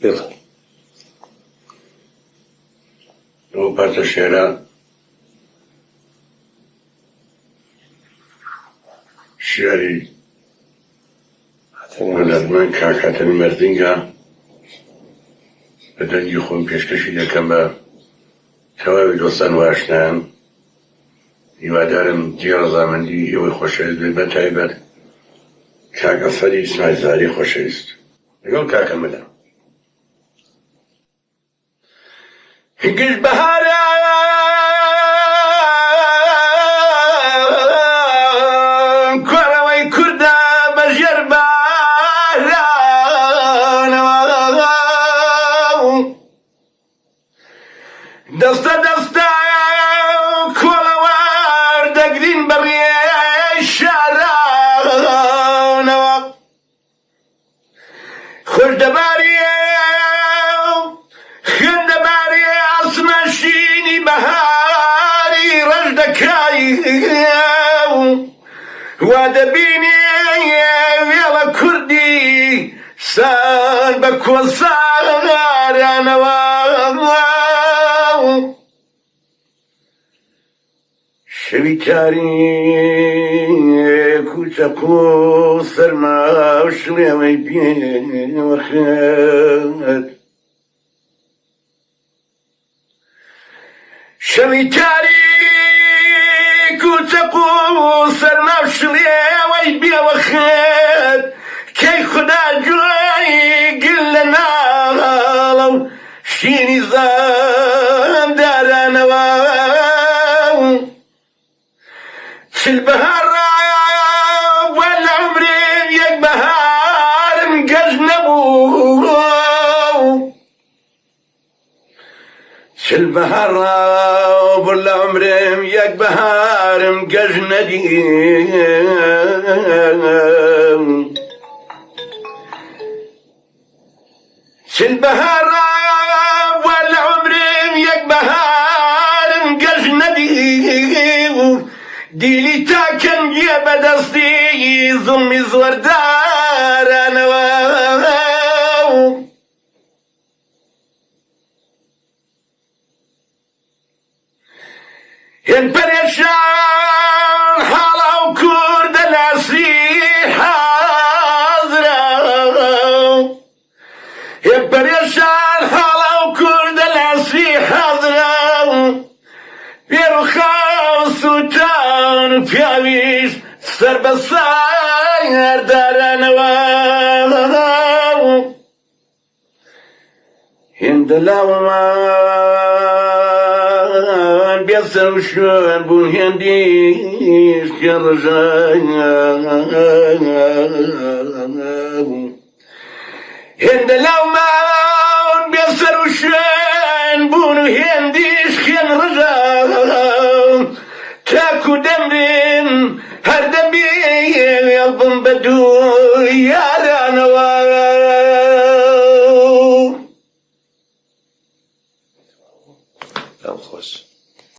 بڵێ. ئەو پارچە شێرە شیعری هونەرمەند کاک حەتەمی مەردینگە بە دەنگی خۆم پێشکەشی دەکەم بە تەواوی دۆستان و ئاشنایان. هیوادارم جێی ڕەزامەندی ئێوەی خۆشەویست بێت بە تایبەت کاک ئەسەری ئیسماعیل زاری خۆشەویست لەگەڵ کاکە مەلا. گشت بەهاران کۆرەوەی کوردە بە ژێر بارانەوە. دەستە دەستە کۆڵەوار دەگرین بە ڕێی شارانەوە. خوش دەبارێ و خوێن دەبارێ ئاسمان شینی بەهاری ڕەش دەکای وا دەبینێ وێڵە کوردی سەر بە کۆسارانەوە. شەوی تاریک و چەقۆ و سەرما و شڵێوەی بێوەخت. شەوی تاریک و چەقۆ و سەرما و شڵێوەی بێوەخت. کەی خودا گوێی گل لە ناڵە و شینی زامدارانەوە 40 بەهار ڕابووە لە عومرم یەک بەهارم گەش نەبوو 40 بەهار ڕابوو لە عومرم یەک بەهارم گەش نەدی. 40 بەهار وا لە عومرم یەک بەهارم گەش نەدی دیلی تا کەنگیە بە دەستی زوڵمی زۆردارانەوە. هێند پەرێشان حاڵە ئەو کوردە لە عەسری حازرە هێند پەرێشان حاڵە ئەو کوردە لە عەسری حازرە پێر و خاو سووتان و پیاویش سەر بە سەردارانەوە. هێندە لاوەمان بێ سەر و شوێن بوون هێندیش پێ ڕژان هێندە لاومان بێ سەر و شوێن بوون و هێندیش خوێن ڕژان تاکو دەمرم هەر دەبێ وێڵ بم بە دوو.